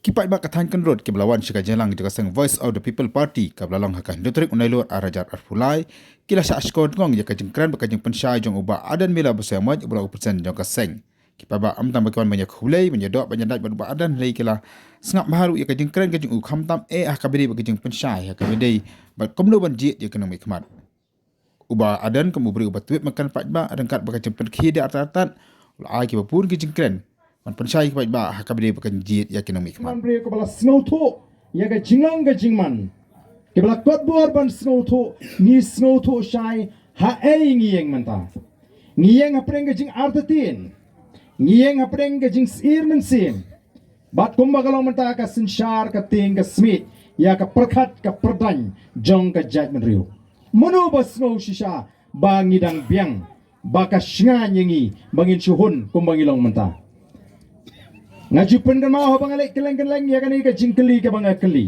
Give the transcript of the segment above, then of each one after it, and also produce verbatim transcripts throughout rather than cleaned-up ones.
Ki paidbah ka thaiñ Kyndrut kiba la wan sha ka jingïalang jong ka seng Voice of the People Party kaba la long ha ka hynriew tarik u Nailur arhajar arphew lai, ki la shah shkor tngong ïa ka jingkren bad ka jingpynshai jong u Bah Ardent Miller Basaiawmoit uba la u president jong ka seng. Ki paidbah ym tang ba ki wan ban ïakhublei, ban ïadoh, ban ïadait bad u Bah Ardent, hynrei ki la sngap bha ruh ïa ka jingkren ka jong u, khamtam eh ha kaba ïadei bad ka jingpynshai ha kaba ïadei bad kumno ban jied ïa ki nongmihkhmat. U Bah Ardent kum u briew uba tbit mynta, paidbah, ryngkat bad ka jingpynkhie da artat artat, u la ai kiba bun ki jingkren ban pynshai ki paidbah ha kaba ïadei bad ka jingjied ïa ki nongmihkhmat. Man briew kaba la sngewthuh ïa ka jinglong ka jingman, kiba la kot bor ban sngewthuh, ngi sngewthuh shai ha ei ngi ïeng mynta. Ngi ïeng hapdeng ka jingartatien, ngi ïeng hapdeng ka jingsyier mynsiem. Bad kumba ka long mynta, ka synshar ka tieng ka smiej ïa ka pyrkhat ka pyrdaiñ jong ka jaitbynriew. Mano ba sngew shisha ba ngi dang biang, ba ka shngaiñ ïa ngi ba ngin shu hun kumba ngi long mynta? Nga ju pynkynmaw haba nga leit kylleng kylleng ïa kane ka jingkylli kaba nga kylli.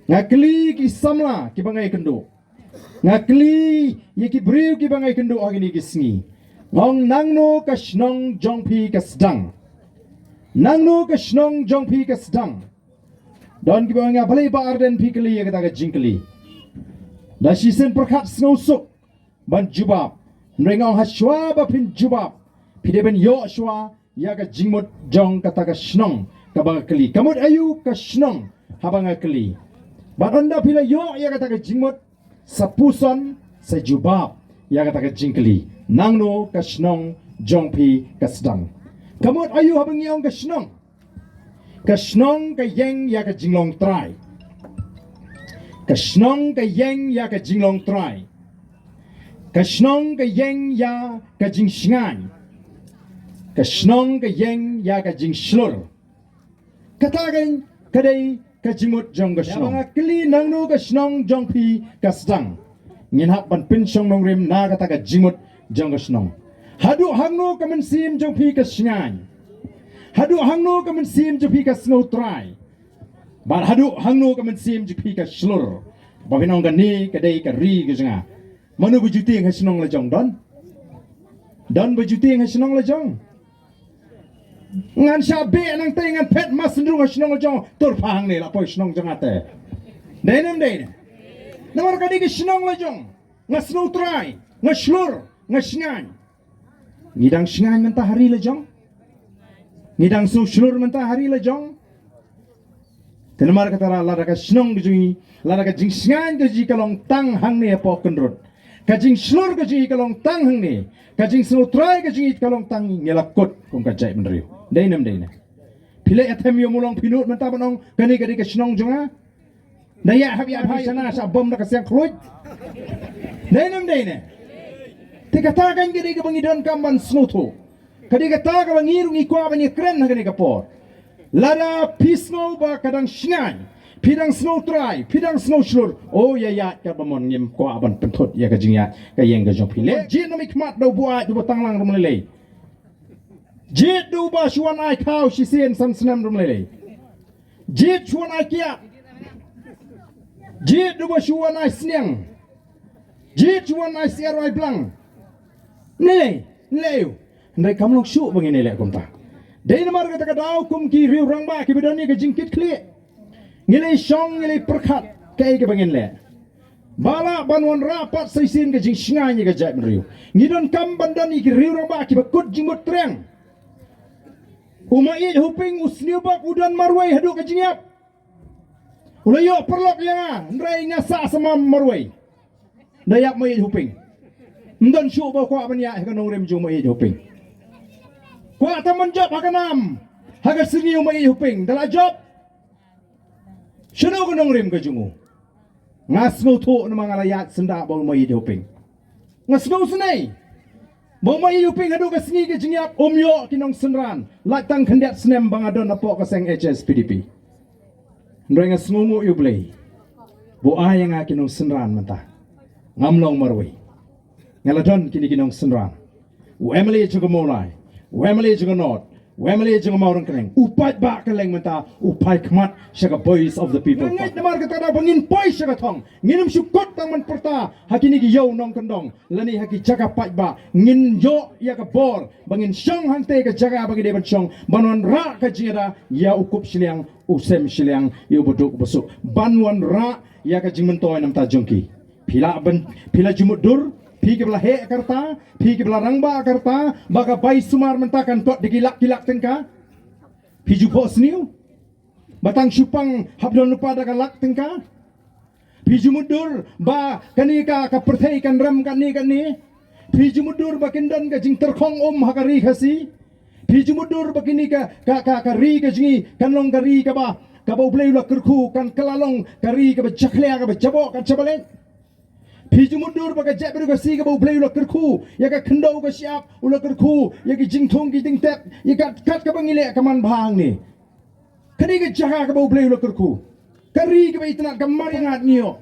Nga kylli ki samla kiba nga ïakynduh. Nga kylli ïa ki briew kiba nga ïakynduh ha kine ki sngi. Nga ong, nangno ka shnong jong phi ka sdang? Nangno ka shnong jong phi ka sdang? Don kiba ong, balei Bah Ardent phi kylli ïa kata ka jingkylli? Da shisien pyrkhat sngewsuk ban jubab. Hynrei nga ong, hashwa ba phin jubab, phi dei ban ïoh shwa ïa ka jingmut jong kata ka shnong kaba nga kylli. Ka mut aïu ka shnong haba nga kylli? Bad ynda phi la ïoh ïa kata ka jingmut, sa puson, sa jubab ïa kata ka jingkylli, nangno ka shnong jong phi ka sdang? Ka mut aïu haba ngi ong ka shnong? Ka shnong ka ïeng ïa ka jinglong trai. Ka shnong ka ïeng ïa ka jinglong trai. Ka shnong ka ïeng ïa ka jingshngaiñ. Ka shnong ka ïeng ïa ka jingshlur. Kata ka dei ka jingmut jong ka shnong. Nga kylli, nangno ka shnong jong phi ka sdang? Ngin hap ban pynshong nongrim na kata ka jingmut jong ka shnong. Haduh hangno ka mynsiem jong phi ka shngaiñ? Haduh hangno ka mynsiem jong phi ka sngewtrai? Bad haduh hangno ka mynsiem jong phi ka shlur? Ba phin ong kane ka dei ka ri ka jong nga. Mano ba ju tieng ha shnong la jong, don? Don ba ju tieng ha shnong la jong? Ngan shah beh nangta, ngan phet marsynrung ha shnong la jong, tur pha hangne la poi shnong jong nga te. Dei ne ym dei ne? Namar ka dei ka shnong la jong. Nga sngewtrai, nga shlur, nga shngaiñ. Ngi dang shngaiñ mynta ha ri la jong? Ngi dang sngewshlur mynta ha ri la jong? Te namar kata, lada ka shnong ka jong ngi, lada ka jingshngaiñ ka jong ngi ka long tang hangne hapoh Kyndrut, ka jingshlur ka jong ngi ka long tang hangne, ka jingsngewtrai ka jong ngi ka long tang, ngi la kut kum ka jaitbynriew. Dei ne ym dei ne? Phi leh ïa them ïa u Mulong Pynut mynta ban ong kane ka dei ka shnong jong nga? Da ïa hap ïa phi shana sha bom da ka siang khluit. Dei ne ym dei ne? Te kata ka dei kaba ngi donkam ban sngewthuh. Ka dei kata kaba ngi ruh ngi kwah ban ïakren ha kane ka por. Lada phi sngew ba ka dang shngaiñ, phi dang sngewtrai, phi dang sngewshlur, o ïa ïa katba mon, ngim kwah ban pynthut ïa ka jingïaid ka ïeng ka jong phi. Leh jied na mih khmat da u buaid, da u ba tanglang ruh ym lei lei. Jied da u ba shu wan ai khaw shisien san snem ruh ym lei lei. Jied shu wan ai kiad. Jied da u ba shu wan ai sniang. Jied shu wan ai syiar ai blang. Ym lei lei, ym lei. Hynrei kam long shuh ba ngin ïaleh kumta. Dei namar kata ka daw kum ki riew rangbah kiba don ïa ka jingkitkhlieh, ngi lei shong, ngi lei pyrkhat kaei kaba ngin leh. Ba lah ban wanrah pat sa shisien ka jingshngaiñ ïa ka jaitbynriew. Ngi donkam ban don ïa ki riew rangbah kiba kut jingmut triang. U Maieit Hoping u sniewbok u don marwei haduh ka jingïap. U la ïoh paralok ïa nga, hynrei nga sah samam marwei. Da ïap Maieit Hoping. Ym don shuh ba u kwah ban ïaid ha ka nongrim jong u Maieit Hoping. Kwah tang ban jop ha ka nam, ha ka sngi u Maieit Hoping. Da la jop, shano ka nongrim ka jong u? Nga sngewthuh namar nga la ïaid syndah bad u Maieit Hoping. Nga sngewsynei ba u Maieit Hoping haduh ka sngi ka jingïap um ïoh ki nongsynran. Lait tang khyndiat snem ba nga don hapoh ka seng H S P D P. Hynrei nga sngewnguh ïa U Blei ba u ai ïa nga ki nongsynran mynta. Ngam long marwei. Nga la don kine ki nongsynran. U M L A jong ka Mawlai, u M L A jong ka North, U M L A jong Mawryngkneng u paidbah kylleng mynta u phai khmat sha ka Voice of the People. Nga ngeit namar kata da ba ngin poi sha ka thong, ngin ym shu kut tang ban pyrta ha kine ki ïew nongkyndong lane ha ki jaka paidbah, ngin ïoh ïa ka bor ba ngin shong hangtei ka jaka ba ngi dei ban shong, ban wanrah ka jingïada ïa u kup shiliang, u sem shiliang, ïa u baduk u basuk, ban wanrah ïa ka jingmyntoi namar ta jong ki. Phi la ban, phi la ju mutdur, phi kiba la heh ka rta, phi kiba la rangbah ka rta, ba ka bai sumar mynta kan kot da ki lak ki lak tyngka. Phi ju phohsniew ba tang shu pang hap don lypa da ka lak tyngka. Phi ju mutdur ba kane ka, ka pyrthei kan rem katne katne. Phi ju mutdur ba kin don ka jingtyrkhong um ha ka ri Khasi. Phi ju mutdur ba kane ka, ka, ka, ka ri ka jong ngi kan long ka ri kaba, kaba U Blei u la kyrkhu, kan kylla long ka ri kaba jakhlia, kaba jaboh, kan jabaleng. Phi ju mutdur ba ka jaitbynriew Khasi kaba U Blei u la kyrkhu ïa ka khyndew ka shyiap, u la kyrkhu ïa ki jingthung ki jingtep, ïa kat kat kaba ngi leh ka man bha hangne. Kane ka jaka kaba U Blei u la kyrkhu, ka ri kaba itynnad, ka mar ïa ngat ngi ïoh.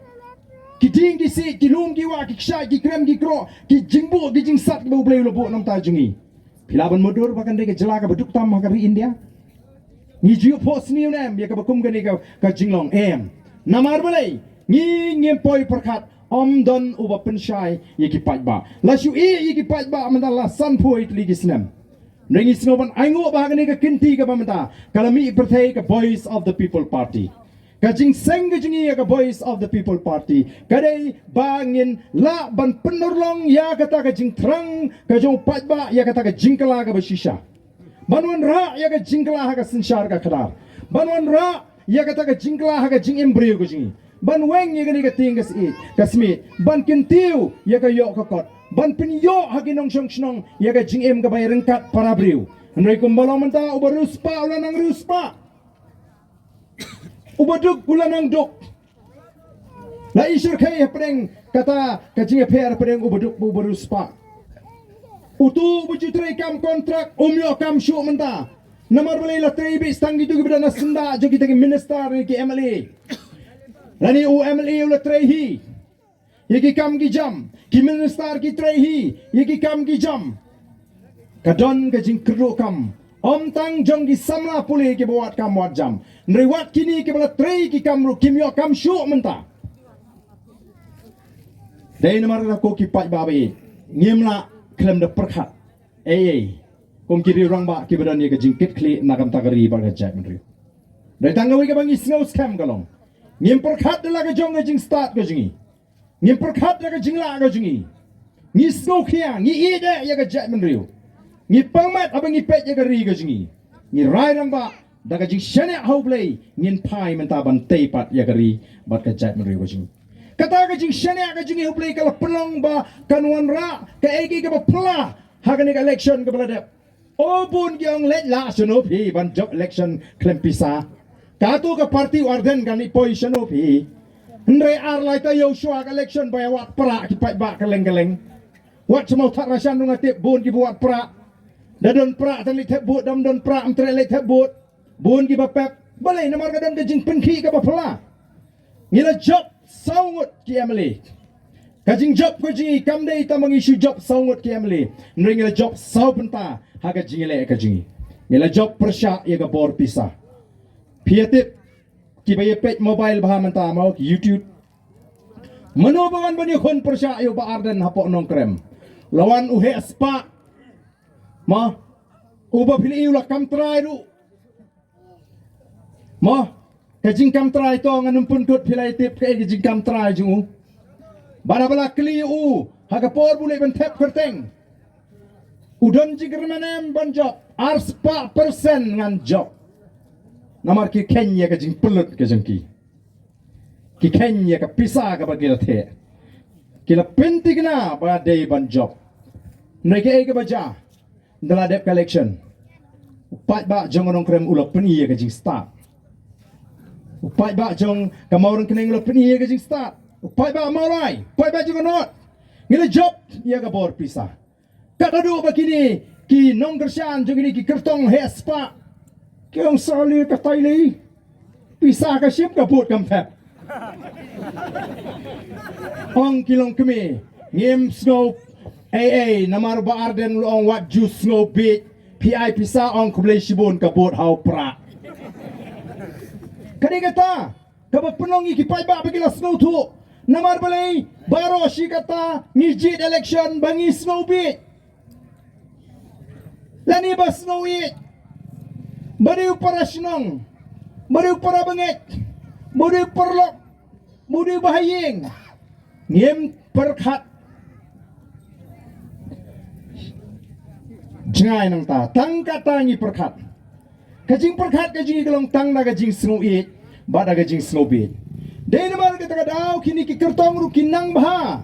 Ki dieng ki siej, ki lum ki wah, ki kshaid, ki krem ki kroh, ki jingbuh ki jingsat kaba U Blei u la buh namar ta jong ngi. Phi lah ban mutdur ba kan dei ka jylla kaba duk tam ha ka ri India? Ngi ju phohsniew ne em ïa kaba kum kane ka, ka jinglong? Em. Namar balei? Ngi ngim poi pyrkhat, ym don uba pynshai ïa ki paidbah. La shu ïeh ïa ki paidbah mynta la sanphew tylli ki snem. Ngi sngew ban ainguh ba ha kane ka kynti kaba mynta ka la mih pyrthei ka Voice of the People Party. Ka jingseng ka jong ngi ïa ka Voice of the People Party ka dei ba ngin lah ban pynurlong ïa kata ka jingthrang ka jong u paidbah, ïa kata ka jingkylla kaba shisha. Ban wanrah ïa ka jingkylla ha ka synshar ka khadar. Ban wanrah ïa kata ka jingkylla ha ka jingim briew ka jong ngi. Ban weng ïa kane ka tieng ka sih, ka smit. Ban kyntiew ïa ka ïoh ka kot. Ban pynïoh ha ki nongshong shnong ïa ka jingim kaba ïaryngkat para briew. Hynrei kumba long mynta, u bariewspah u la nang riewspah, u baduk u la nang duk. La i shyrkhei hapdeng kata ka jingïapher hapdeng u baduk bad u bariewspah. Utu uba ju trei kam kontrak um ïoh kam shuh mynta. Namar balei? La trei beit tang kito kiba don ha syndah jong kita ki minister ne ki M L A. Lane u M L A u la trei hi ïa ki kam ki jam, ki minister ki trei hi ïa ki kam ki jam. Ka don ka jingkyrduh kam, ym tang jong ki samla pule kiba wad kam wad jam, hynrei wat kine kiba la trei ki kam ruh kim ïoh kam shuh mynta. Dei namar kata ko ki paidbah ba ïeit, ngim lah khlem da pyrkhat ei ei kum ki riew rangbah kiba don ïa ka jingkitkhlieh na ka bynta ka ri bad ka jaitbynriew. Dei tang kawei kaba ngi sngew skhem ka long, ngim pyrkhat da la ka jong ka jingstad ka jong ngi. Ngim pyrkhat da ka jinglah ka jong ngi. Ngi sngewkhia, ngi ïeit ïa ka jaitbynriew. Ngi pang met haba ngi peit ïa ka ri ka jong ngi. Ngi rai rangbah da ka jingshaniah ha U Blei ngin phai mynta ban tei pat ïa ka ri bad ka jaitbynriew ka jong ngi. Kata ka jingshaniah ka jong ngi ha U Blei ka la pynlong ba kan wanrah kaei kaei kaba phylla ha kane ka election kaba la dep. O bun ki ong leit lah shano phi ban jop election khlem pisa. Kato ka party u Ardent kan ïa poi shano phi. Hynrei ar lai taïew shuwa ka election ba ïa wad prah ki paidbah kylleng kylleng. Wat shu mawthat rashan ruh nga tip bun kiba wad prah. Da don prah tang leit thep vote, dam don prah ym treh leit thep vote. Bun kiba pep. Balei? Namar ka don ka jingpynkhih kaba phylla. Ngi la jop saw ngut ki M L A. Ka jingjop ka jong ngi kam dei tang ba ngi shu jop saw ngut ki M L A, hynrei ngi la jop saw bynta ha ka jingïaleh ka jong ngi. Ngi la jop pyrshah ïa ka bor pisa. Phi ïa tip, kiba ïa peit mobile bha mynta mo, ki YouTube. Mano ba wan ban ïakhun pyrshah ïa u Bah Ardent hapoh Nongkrem? La wan u heh spah. Mo, uba phi la ïohi u la kam trai ruh. Mo, ka jingkam trai to ngan ym pynkut, phi la ïa tip kaei ka jingkam trai jong u. Bad haba la kylli u ha ka por ba u leit ban thep kyrteng, u don jingkyrmen em ban jop? Ar spah percent ngan jop. Namar ki kheiñ ïa ka jingpynlut ka jong ki. Ki kheiñ ïa ka pisa kaba ki la theh. Ki la pynthikna ba dei ban jop. Hynrei kaei kaba jia? Ynda la dep ka election, u paidbah jong ka Nongkrem u la pyni ïa ka jingstad. U paidbah jong ka Mawryngkneng u la pyni ïa ka jingstad. U paidbah Mawlai, u paidbah jong ka North, ngi la jop ïa ka bor pisa. Kat haduh ba kine ki nongkyrshan jong kine ki kyrtong heh spah ki ong sali ka taili. Pisa ka shim, ka vote kam thep. Ong ki longkmie, ngim sngew ei ei, namar Bah Ardent u la ong wat ju sngew bieit, Phi ai pisa ong khublei shibun ka vote ha u prah. Ka dei kata kaba pynlong ïa ki paidbah ba ki la sngewthuh. Namar balei baroh shi katta ngi jied election ba ngi sngew bieit. Lane ba sngew ïeit. Ba dei u para shnong, ba dei u para bangeit, ba dei u paralok, ba dei u bahaïing. Ngim pyrkhat jngai nangta, tang kata ngi pyrkhat. Ka jingpyrkhat ka jong ngi ka long tang da ka jingsngew ïeit bad da ka jingsngew bieit. Dei namar kata ka daw kine ki kyrtong ruh ki nang bha,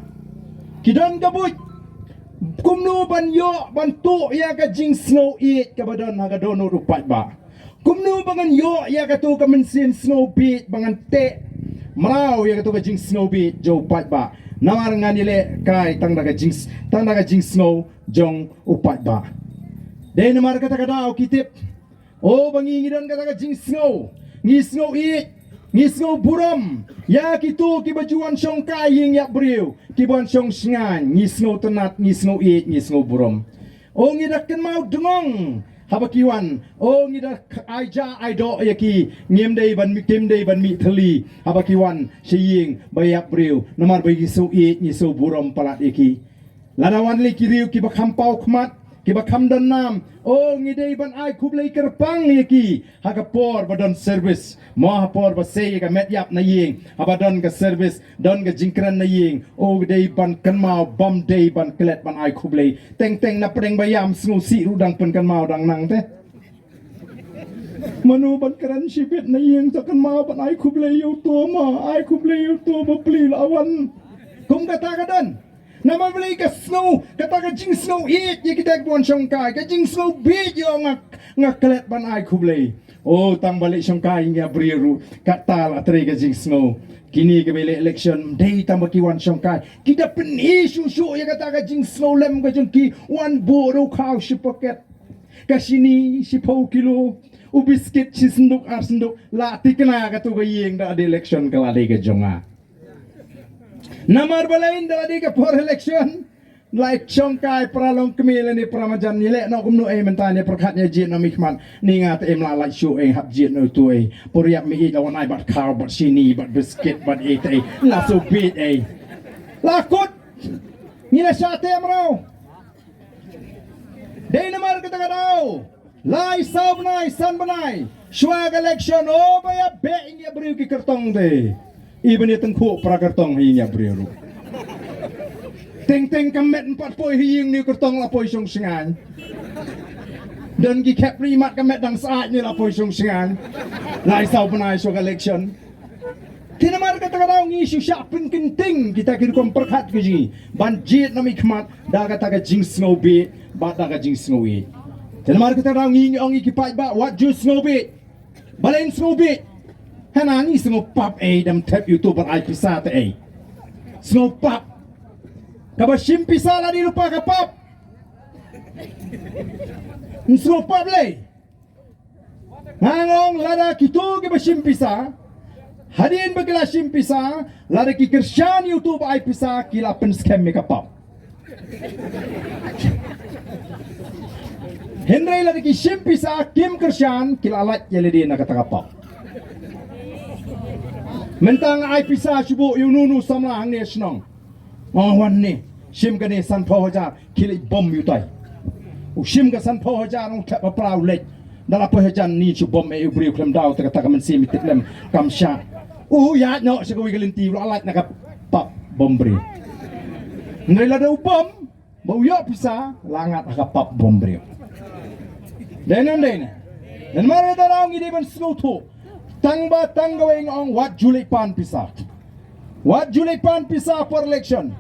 ki don ka buit kumno ban ïoh ban tuh ïa ka jingsngew ïeit kaba don ha ka dohnud u paidbah. Kumno ba ngan ïoh ïa kato ka mynsiem sngew bieit ba ngan teh mraw ïa kato ka jingsngew bieit jong u paidbah. Namar ngan ïaleh kai tang da ka jings, tang da ka jingsngew jong u paidbah. Dei namar kata ka daw ki tip, o ba ngi ngi don kata ka jingsngew, ngi sngew ïeit, ngi sngew burom ïa kito kiba ju wan shongkai ïing ïap briew, kiba wan shong shngaiñ, ngi sngew tynnat, ngi sngew ïeit, ngi sngew burom. O ngi da kynmaw dngong haba ki wan. O ngi da k-, ai ja ai doh ïa ki. Ngim dei ban mi, kim dei ban mih thylli haba ki wan sha ïing ba ïap briew. Namar ba ngi sngew ïeit, ngi sngew burom palat ïa ki. Lada wan lei ki riew kiba kham paw khmat, kiba kham don nam, o ngi dei ban ai khublei kyrpang ïa ki ha ka por ba don service. Mo ha por ba sei ïa ka met ïap na ïing, haba don ka service, don ka jingkren na ïing, o dei ban kynmaw, bym dei ban klet ban ai khublei. Teng teng na pdeng ba ïam sngewsih ruh dang pynkynmaw dang nang te. Mano ban kren shibit na ïing, sa kynmaw ban ai khublei ïa uto ma, ai khublei ïa uto ba pli la wan. Kum kata ka don. Namar balei? Ka sngew, kata ka jingsngew ïeit ïa kita kiba wan shongkai, ka jingsngew bieit ïa nga, nga klet ban ai khublei. O tang ba leit shongkai ïing ïap briew ruh kata la trei ka jingsngew. Kine kiba leit election dei tang ba ki wan shongkai, ki da pyni shuh shuh ïa kata ka jingsngew lem ka jong ki, wan buh ruh khaw shi paket, ka shini shiphew kilo, u biskit shi synduk ar synduk, la tikna kato ka ïing da dei election ka la dei ka jong nga. Namar balei? Da la dei ka por election, la shongkai para longkmie lane para marjan, ngi leh noh kumno ei mynta, ne pyrkhat ne jied noh mi khmat, ne nga te em la lait shuh ei, hap jied noh tu ei. Por ïap mi ïeit la wan ai bad khaw bad shini bad biskit bad ei te ei, la shu bieit ei. La kut. Ngi la shah te mraw. Dei namar kata ka daw. Lai saw bnai, san bnai shuwa ka election, o ba ïa beh ïing ïa briew ki kyrtong te. I ban ïa tyngkhuh para kyrtong ha ïing ïa briew ruh. Teng teng ka met ym pat poi ha ïing, ne u kyrtong la poi shong shngaiñ. Don ki khep ri mat ka met dang sah ne la poi shong shngaiñ. Lai saw bnai shuwa ka election. Te namar kata ka daw ngi shu shah pynkynting kita ki rukom pyrkhat ka jong ngi ban jied noh mi khmat da kata ka jingsngew bieit bad da ka jingsngew ïeit. Te namar kata ka daw ngi ong ïa ki paidbah, wat ju sngew bieit. Balei sngew bieit? Hana ngi sngew pap ei, dam thep ïa uto ba ai pisa te ei. Sngew pap. Kaba shim pisa la dei lypa ka pap. Sngew pap lei. Nga ong lada kito kiba shim pisa, hadien ba ki la shim pisa, lada ki kyrshan ïa uto ba ai pisa, ki la pynskhem ïa ka pap. Hynrei lada ki shim pisa kim kyrshan, ki la lait ïa lade na kata ka pap. Mynta nga ai pisa shu buh ïa uno uno samla hangne shnong. Ong wan ne, shim kane sanphew hajar, ki leit bom ïa utai. U shim ka sanphew hajar, ong thep ha pra u leit. Da la poi hajan ni shu bom ei u briew khlem daw te kata ka mynsiem i tip lem kam shah. U ïaid noh sha kawei ka lynti, u la lait na ka pap bom briew. Hynrei lada u bom ba u ïoh pisa, la ngat ha ka pap bom briew. Dei nan dei ne. Namar kata daw ngi dei ban sngewthuh. Tang ba tang kawei nga ong, wat ju leit pan pisa. Wat ju leit pan pisa por election.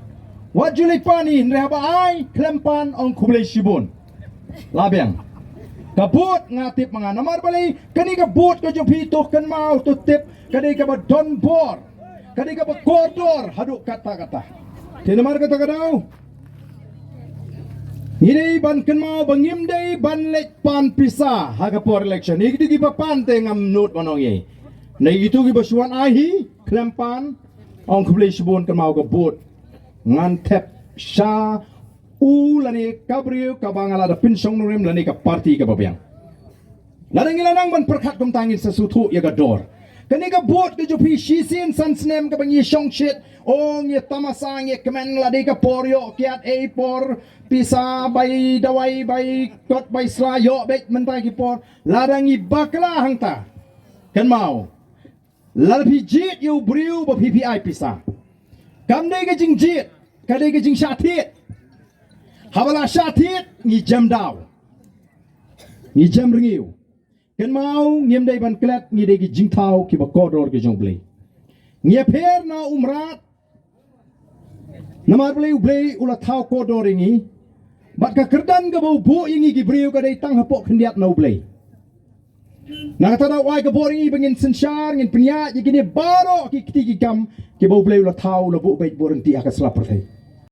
Wat ju leit pan hi, hynrei haba ai khlem pan ong khublei shibun. La biang. Ka vote nga tip ma nga, namar balei? Kane ka vote ka jong phi, to kynmaw to tip, ka dei kaba don bor, ka dei kaba kordor haduh katta katta. Te namar kata ka daw ngi dei ban kynmaw ba ngim dei ban leit pan pisa ha ka por election. Ïa kito kiba pan te ngam nud ban ong ei. Hynrei kito kiba shu wan ai hi khlem pan, ong khublei shibun, kynmaw ka vote ngan thep sha u lane ka briew kaba nga la da pynshong nongrim lane ka party kaba biang. Lada ngi la nang ban pyrkhat kumta ngin sa sngewthuh ïa ka dor. Kane ka vote ka jong phi shisien san snem kaba ngi shongshit, o ngi tamasa ngi kmen la dei ka por ïoh kiad ei por pisa bai dawai bai kot bai sla ïoh beit mynta ki por. Lada ngi bakla hangta, kynmaw, lada phi jied ïa u briew ba phi phi ai pisa, kam dei ka jingjied, ka dei ka jingshah thied. Haba la shah thied ngi jem daw, ngi jem rngiew. Kynmaw, ngim dei ban klet, ngi dei ki jingthaw kiba kordor ki jong U Blei. Ngi ïapher na u mrad, namar balei? U Blei u la thaw kordor ïa ngi. Bad ka kyrdan kaba u buh ïa ngi ki briew ka dei tang hapoh khyndiat na U Blei. Na kata daw u ai ka bor ïa ngi ba ngin synshar, ngin pynïaid ïa kine baroh ki kti ki kam kiba U Blei u la thaw, u la buh beit buh ryntih ha ka sla pyrthei.